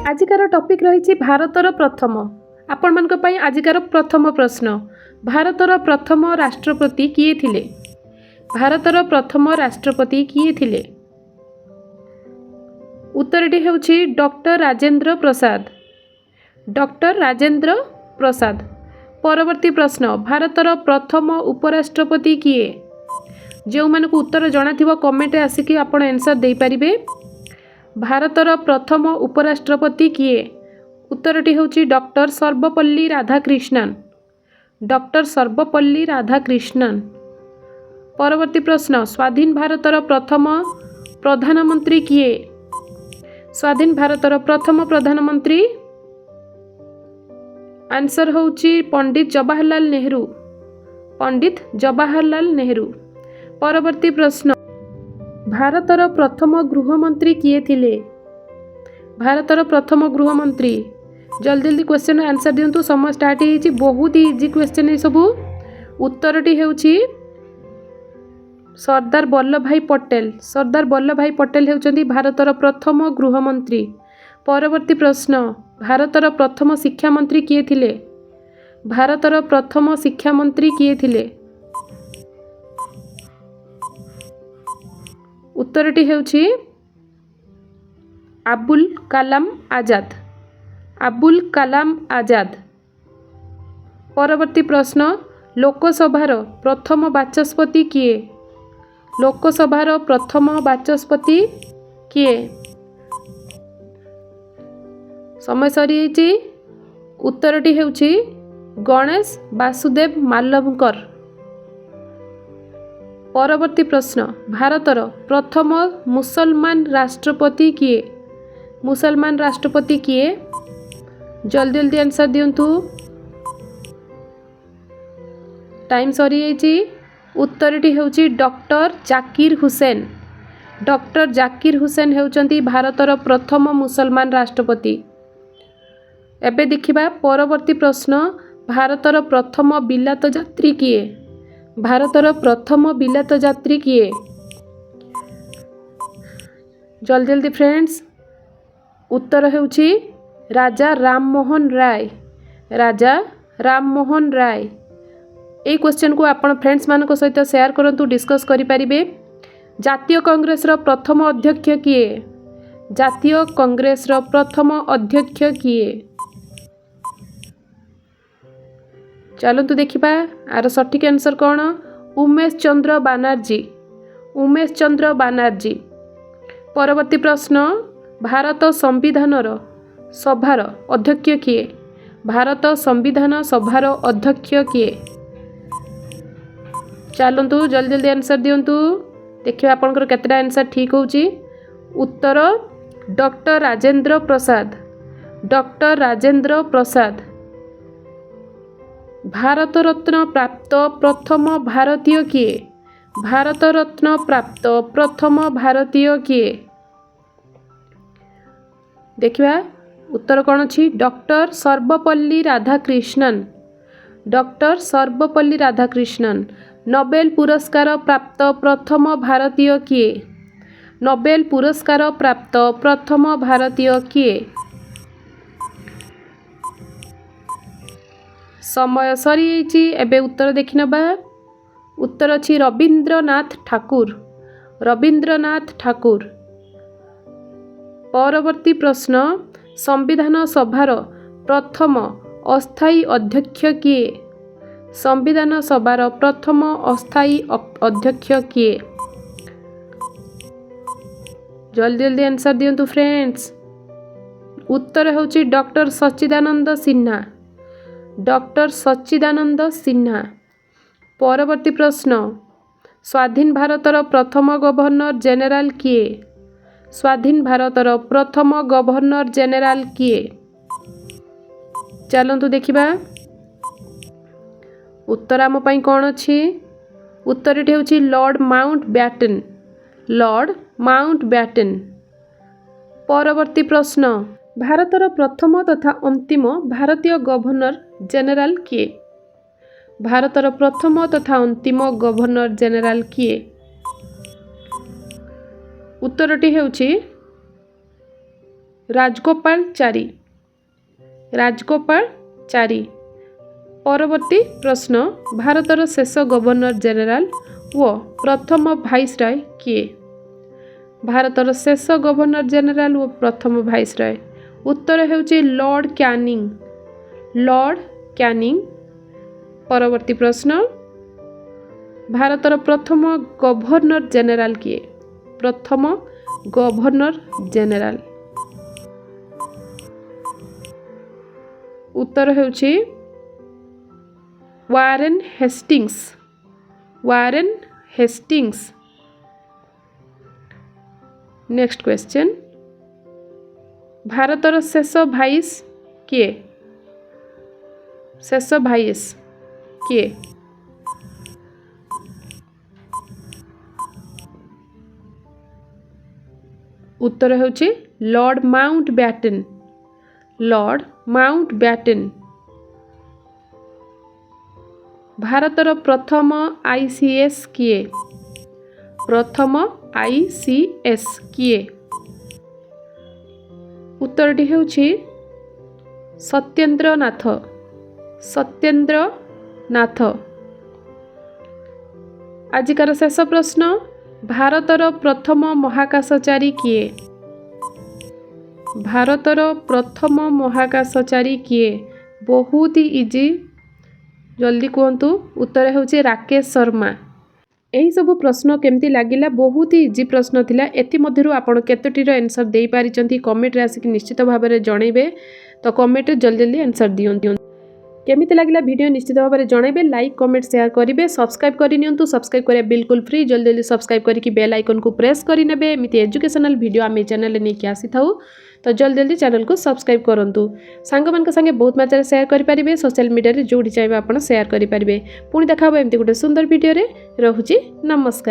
ଆଜିକାର ଟପିକ୍ ରହିଛି ଭାରତର ପ୍ରଥମ। ଆପଣମାନଙ୍କ ପାଇଁ ଆଜିକାର ପ୍ରଥମ ପ୍ରଶ୍ନ, ଭାରତର ପ୍ରଥମ ରାଷ୍ଟ୍ରପତି କିଏ ଥିଲେ? ଭାରତର ପ୍ରଥମ ରାଷ୍ଟ୍ରପତି କିଏ ଥିଲେ? ଉତ୍ତରଟି ହେଉଛି ଡକ୍ଟର ରାଜେନ୍ଦ୍ର ପ୍ରସାଦ। ଡକ୍ଟର ରାଜେନ୍ଦ୍ର ପ୍ରସାଦ। ପରବର୍ତ୍ତୀ ପ୍ରଶ୍ନ, ଭାରତର ପ୍ରଥମ ଉପରାଷ୍ଟ୍ରପତି କିଏ? ଯେଉଁମାନଙ୍କୁ ଉତ୍ତର ଜଣାଥିବ, କମେଣ୍ଟରେ ଆସିକି ଆପଣ ଆନ୍ସର୍ ଦେଇପାରିବେ। ଭାରତର ପ୍ରଥମ ଉପରାଷ୍ଟ୍ରପତି କିଏ? ଉତ୍ତରଟି ହେଉଛି ଡକ୍ଟର ସର୍ବପଲ୍ଲୀ ରାଧାକ୍ରିଷ୍ଣନ। ଡକ୍ଟର ସର୍ବପଲ୍ଲୀ ରାଧାକ୍ରିଷ୍ଣନ। ପରବର୍ତ୍ତୀ ପ୍ରଶ୍ନ, ସ୍ୱାଧୀନ ଭାରତର ପ୍ରଥମ ପ୍ରଧାନମନ୍ତ୍ରୀ କିଏ? ସ୍ୱାଧୀନ ଭାରତର ପ୍ରଥମ ପ୍ରଧାନମନ୍ତ୍ରୀ? ଆନ୍ସର୍ ହେଉଛି ପଣ୍ଡିତ ଜବାହରଲାଲ ନେହେରୁ। ପଣ୍ଡିତ ଜବାହରଲାଲ ନେହେରୁ। ପରବର୍ତ୍ତୀ ପ୍ରଶ୍ନ, ଭାରତର ପ୍ରଥମ ଗୃହମନ୍ତ୍ରୀ କିଏ ଥିଲେ? ଭାରତର ପ୍ରଥମ ଗୃହମନ୍ତ୍ରୀ। ଜଲ୍ଦି ଜଲ୍ଦି କ୍ୱେଶ୍ଚନ୍ ଆନ୍ସର୍ ଦିଅନ୍ତୁ, ସମୟ ଷ୍ଟାର୍ଟ ହେଇଯାଇଛି। ବହୁତ ଇଜି କ୍ୱେଶ୍ଚନ୍ ଏସବୁ। ଉତ୍ତରଟି ହେଉଛି ସର୍ଦ୍ଦାର ବଲ୍ଲଭ ଭାଇ ପଟେଲ। ସର୍ଦ୍ଦାର ବଲ୍ଲଭ ଭାଇ ପଟେଲ ହେଉଛନ୍ତି ଭାରତର ପ୍ରଥମ ଗୃହମନ୍ତ୍ରୀ। ପରବର୍ତ୍ତୀ ପ୍ରଶ୍ନ, ଭାରତର ପ୍ରଥମ ଶିକ୍ଷାମନ୍ତ୍ରୀ କିଏ ଥିଲେ? ଭାରତର ପ୍ରଥମ ଶିକ୍ଷାମନ୍ତ୍ରୀ କିଏ ଥିଲେ? ଉତ୍ତରଟି ହେଉଛି ଆବୁଲ କାଲାମ ଆଜାଦ। ଆବୁଲ କାଲାମ ଆଜାଦ। ପରବର୍ତ୍ତୀ ପ୍ରଶ୍ନ, ଲୋକସଭାର ପ୍ରଥମ ବାଚସ୍ପତି କିଏ? ଲୋକସଭାର ପ୍ରଥମ ବାଚସ୍ପତି କିଏ? ସମୟ ସରିଯାଇଛି। ଉତ୍ତରଟି ହେଉଛି ଗଣେଶ ବାସୁଦେବ ମାଲଭଙ୍କର। ପରବର୍ତ୍ତୀ ପ୍ରଶ୍ନ, ଭାରତର ପ୍ରଥମ ମୁସଲମାନ ରାଷ୍ଟ୍ରପତି କିଏ? ମୁସଲମାନ ରାଷ୍ଟ୍ରପତି କିଏ? ଜଲ୍ଦି ଜଲ୍ଦି ଆନ୍ସର୍ ଦିଅନ୍ତୁ, ଟାଇମ୍ ସରିଯାଇଛି। ଉତ୍ତରଟି ହେଉଛି ଡକ୍ଟର ଜାକିର ହୁସେନ। ଡକ୍ଟର ଜାକିର ହୁସେନ ହେଉଛନ୍ତି ଭାରତର ପ୍ରଥମ ମୁସଲମାନ ରାଷ୍ଟ୍ରପତି। ଏବେ ଦେଖିବା ପରବର୍ତ୍ତୀ ପ୍ରଶ୍ନ, ଭାରତର ପ୍ରଥମ ବିଲାତ ଯାତ୍ରୀ କିଏ? ଭାରତର ପ୍ରଥମ ବିଲାତ ଯାତ୍ରୀ କିଏ? ଜଲ୍ଦି ଜଲ୍ଦି ଫ୍ରେଣ୍ଡସ୍। ଉତ୍ତର ହେଉଛି ରାଜା ରାମମୋହନ ରାୟ। ରାଜା ରାମମୋହନ ରାୟ। ଏଇ କ୍ୱେଶ୍ଚନ୍କୁ ଆପଣ ଫ୍ରେଣ୍ଡସ୍ମାନଙ୍କ ସହିତ ସେୟାର କରନ୍ତୁ, ଡିସ୍କସ୍ କରିପାରିବେ। ଜାତୀୟ କଂଗ୍ରେସର ପ୍ରଥମ ଅଧ୍ୟକ୍ଷ କିଏ? ଜାତୀୟ କଂଗ୍ରେସର ପ୍ରଥମ ଅଧ୍ୟକ୍ଷ କିଏ? ଚାଲନ୍ତୁ ଦେଖିବା ଆର ସଠିକ୍ ଆନ୍ସର୍ କ'ଣ। ଉମେଶ ଚନ୍ଦ୍ର ବାନାର୍ଜୀ। ଉମେଶ ଚନ୍ଦ୍ର ବାନାର୍ଜୀ। ପରବର୍ତ୍ତୀ ପ୍ରଶ୍ନ, ଭାରତ ସମ୍ବିଧାନର ସଭାର ଅଧ୍ୟକ୍ଷ କିଏ? ଭାରତ ସମ୍ବିଧାନ ସଭାର ଅଧ୍ୟକ୍ଷ କିଏ? ଚାଲନ୍ତୁ, ଜଲ୍ଦି ଜଲ୍ଦି ଆନ୍ସର୍ ଦିଅନ୍ତୁ। ଦେଖିବା ଆପଣଙ୍କର କେତେଟା ଆନ୍ସର୍ ଠିକ୍ ହେଉଛି। ଉତ୍ତର ଡକ୍ଟର ରାଜେନ୍ଦ୍ର ପ୍ରସାଦ। ଡକ୍ଟର ରାଜେନ୍ଦ୍ର ପ୍ରସାଦ। ଭାରତରତ୍ନ ପ୍ରାପ୍ତ ପ୍ରଥମ ଭାରତୀୟ କିଏ? ଭାରତରତ୍ନ ପ୍ରାପ୍ତ ପ୍ରଥମ ଭାରତୀୟ କିଏ? ଦେଖିବା ଉତ୍ତର କ'ଣ ଅଛି। Doctor Sarvepalli Radhakrishnan. Doctor Sarvepalli Radhakrishnan. Nobel ପୁରସ୍କାର ପ୍ରାପ୍ତ ପ୍ରଥମ ଭାରତୀୟ କିଏ? ନୋବେଲ ପୁରସ୍କାର ପ୍ରାପ୍ତ ପ୍ରଥମ ଭାରତୀୟ କିଏ? ସମୟ ସରିଯାଇଛି। ଏବେ ଉତ୍ତର ଦେଖିନେବା। ଉତ୍ତର ଅଛି ରବୀନ୍ଦ୍ରନାଥ ଠାକୁର। ରବୀନ୍ଦ୍ରନାଥ ଠାକୁର। ପରବର୍ତ୍ତୀ ପ୍ରଶ୍ନ, ସମ୍ବିଧାନ ସଭାର ପ୍ରଥମ ଅସ୍ଥାୟୀ ଅଧ୍ୟକ୍ଷ କିଏ? ସମ୍ବିଧାନ ସଭାର ପ୍ରଥମ ଅସ୍ଥାୟୀ ଅଧ୍ୟକ୍ଷ କିଏ? ଜଲ୍ଦି ଜଲ୍ଦି ଆନ୍ସର୍ ଦିଅନ୍ତୁ ଫ୍ରେଣ୍ଡସ୍। ଉତ୍ତର ହେଉଛି ଡକ୍ଟର ସଚ୍ଚିଦାନନ୍ଦ ସିହ୍ନା। ଡକ୍ଟର ସଚ୍ଚିଦାନନ୍ଦ ସିହ୍ନା। ପରବର୍ତ୍ତୀ ପ୍ରଶ୍ନ, ସ୍ୱାଧୀନ ଭାରତର ପ୍ରଥମ ଗଭର୍ଣ୍ଣର ଜେନେରାଲ କିଏ? ସ୍ୱାଧୀନ ଭାରତର ପ୍ରଥମ ଗଭର୍ଣ୍ଣର ଜେନେରାଲ କିଏ? ଚାଲନ୍ତୁ ଦେଖିବା ଉତ୍ତର ଆମ ପାଇଁ କ'ଣ ଅଛି। ଉତ୍ତରଟି ହେଉଛି lord mount batten. Lord mount batten. ପରବର୍ତ୍ତୀ ପ୍ରଶ୍ନ, ଭାରତର ପ୍ରଥମ ତଥା ଅନ୍ତିମ ଭାରତୀୟ ଗଭର୍ଣ୍ଣର ଜେନେରାଲ କିଏ? ଭାରତର ପ୍ରଥମ ତଥା ଅନ୍ତିମ ଗଭର୍ଣ୍ଣର ଜେନେରାଲ କିଏ? ଉତ୍ତରଟି ହେଉଛି ରାଜଗୋପାଳଚାରୀ। ରାଜଗୋପାଳଚାରୀ। ପରବର୍ତ୍ତୀ ପ୍ରଶ୍ନ, ଭାରତର ଶେଷ ଗଭର୍ଣ୍ଣର ଜେନେରାଲ ଓ ପ୍ରଥମ ଭାଇସରୟ କିଏ? ଭାରତର ଶେଷ ଗଭର୍ଣ୍ଣର ଜେନେରାଲ ଓ ପ୍ରଥମ ଭାଇସରୟ। ଉତ୍ତର ହେଉଛି ଲର୍ଡ଼ କ୍ୟାନିଂ। Lord Canning. ପରବର୍ତ୍ତୀ ପ୍ରଶ୍ନ, ଭାରତର ପ୍ରଥମ ଗଭର୍ଣ୍ଣର ଜେନେରାଲ କିଏ? ପ୍ରଥମ ଗଭର୍ଣ୍ଣର ଜେନେରାଲ। ଉତ୍ତର ହେଉଛି Warren Hastings. Warren Hastings. Next question, ଭାରତର ଶେଷ ଭାଇସ୍ କିଏ? ଶେଷ ଭାଇସ୍ କିଏ? ଉତ୍ତର ହେଉଛି lord mount batten. Lord mount batten. ଭାରତର ପ୍ରଥମ ଆଇସିଏସ୍ କିଏ? ପ୍ରଥମ ଆଇସିଏସ୍ କିଏ? ଉତ୍ତରଟି ହେଉଛି ସତ୍ୟେନ୍ଦ୍ର ନାଥ। ସତ୍ୟେନ୍ଦ୍ର ନାଥ। ଆଜିକାର ଶେଷ ପ୍ରଶ୍ନ, ଭାରତର ପ୍ରଥମ ମହାକାଶଚାରୀ କିଏ? ଭାରତର ପ୍ରଥମ ମହାକାଶଚାରୀ କିଏ? ବହୁତ ଇଜି, ଜଲ୍ଦି କୁହନ୍ତୁ। ଉତ୍ତର ହେଉଛି ରାକେଶ ଶର୍ମା। ଏହିସବୁ ପ୍ରଶ୍ନ କେମିତି ଲାଗିଲା? ବହୁତ ହି ଇଜି ପ୍ରଶ୍ନ ଥିଲା। ଏଥିମଧ୍ୟରୁ ଆପଣ କେତୋଟିର ଆନ୍ସର୍ ଦେଇପାରିଛନ୍ତି, କମେଣ୍ଟରେ ଆସିକି ନିଶ୍ଚିତ ଭାବରେ ଜଣାଇବେ। ତ କମେଣ୍ଟରେ ଜଲ୍ଦି ଜଲ୍ଦି ଆନ୍ସର୍ ଦିଅନ୍ତୁ। କେମିତି ଲାଗିଲା ଭିଡ଼ିଓ, ନିଶ୍ଚିତ ଭାବରେ ଜଣାଇବେ। ଲାଇକ୍, କମେଣ୍ଟ, ସେୟାର କରିବେ। ସବସ୍କ୍ରାଇବ୍ କରିନିଅନ୍ତୁ। ସବସ୍କ୍ରାଇବ୍ କରିବା ବିଲକୁଲ ଫ୍ରି। ଜଲ୍ଦି ଜଲ୍ଦି ସବସ୍କ୍ରାଇବ୍ କରିକି ବେଲ୍ ଆଇକନ୍କୁ ପ୍ରେସ୍ କରିନେବେ। ଏମିତି ଏଜୁକେସନାଲ୍ ଭିଡ଼ିଓ ଆମେ ଚ୍ୟାନେଲରେ ନେଇକି ଆସିଥାଉ। ତ ଜଲ୍ଦି ଜଲ୍ଦି ଚ୍ୟାନେଲକୁ ସବସ୍କ୍ରାଇବ୍ କରନ୍ତୁ। ସାଙ୍ଗମାନଙ୍କ ସାଙ୍ଗେ ବହୁତ ମାତ୍ରାରେ ସେୟାର କରିପାରିବେ। ସୋସିଆଲ ମିଡ଼ିଆରେ ଯେଉଁଠି ଚାହିଁବେ ଆପଣ ସେୟାର କରିପାରିବେ। ପୁଣି ଦେଖା ହେବ ଏମିତି ଗୋଟେ ସୁନ୍ଦର ଭିଡ଼ିଓରେ। ରହୁଛି, ନମସ୍କାର।